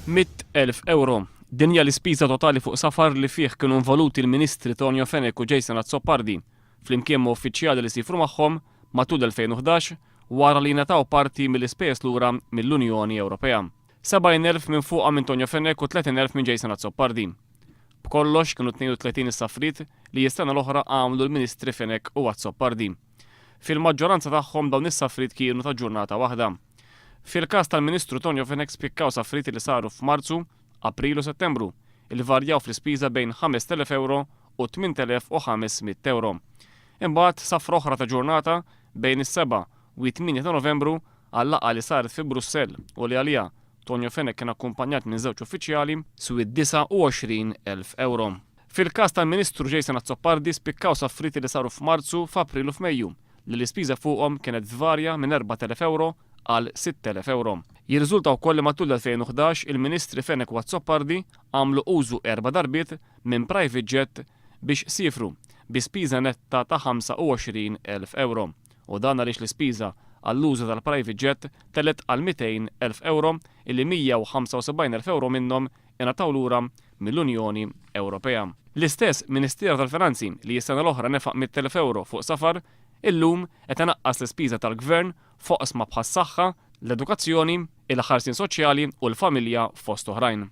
100,000 ewro. Din hija l-ispiża totali fuq safar li fih kienu involuti l-Ministri Tonio Fenech u Jason Azzopardi, flimkien ma' uffiċjali li siefru magħhom matul 2011 wara li ngħataw parti mill-ispejjeż lura mill-Unjoni Ewropea. 70,000 minn fuqha minn Tonio Fenech u 30,000 minn Jason Azzopardi. B'kollox kienu 32 is-safriet li s-sena l-oħra għamlu l-Ministri Fenech u Azzopardi. Fil-maġġoranza tagħhom dawn is-safriet kienu ta' ġurnata waħda. Fil-każ tal-Ministru Tonio Fenech spikkaw safriet li saru f'Marzu, April u Settembru, li varjaw fl-ispiża bejn 5,000 ewro u 8,500 ewro. Imbagħad safra oħra ta' ġurnata bejn is-7 u t-8 ta' Novembru għal laqgħa li saret fi Brussell u li għaliha Tonio Fenech kien akkumpanjat minn żewġ uffiċjali, swiet 29,000 ewro. Fil-każ tal-Ministru Jason Azzopardi spikkaw safrieti li saru f'Marzu, f'April u f'Mejju, li l-ispiża fuqhom kienet tvarja minn 4,000 ewro għal 6,000 ewro. Jirriżulta wkoll li matul l-2011 il-Ministri Fenech u Azzopardi għamlu użu erba' darbiet minn private jet biex siefru, bi spiża netta ta' 25,000 ewro. U dan għaliex l-ispiża għall-użu tal-private jet telgħet għal 200,000 ewro illi 175,000 ewro minnhom ingħataw lura mill-Unjoni Ewropea. L-istess Ministeru tal-Finanzi li s-sena l-oħra nefaq 100,000 ewro fuq safar, illum qed inaqqas l-ispiża tal-Gvern f'oqsma bħas-saħħa, l-edukazzjoni, il-ħarsien soċjali u l-familja fost oħrajn.